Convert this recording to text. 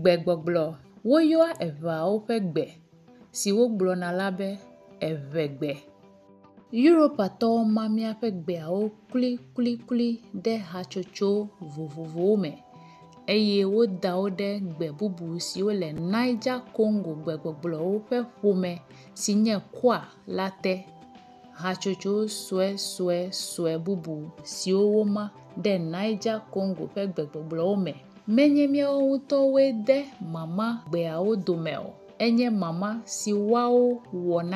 Gbegbɔgblɔ. Woyɔa Eʋeawo ƒe gbe si wogblɔna la be Eʋegbe. Europatɔwo ma míaƒe gbeawo kluikluiklui ɖe hatsotso vovovowo me eye woda wo ɖe gbe bubu siwo le Niger-Congo gbegbɔgblɔwo ƒe ƒome si nye Kwa la te. Hatsotso suesuesue bubu siwo woma ɖe Niger-Congo ƒe gbegbɔgblɔwo me menye míawo ŋutɔwoe de mama gbeawo dome o, enye mama si woawo wɔ na.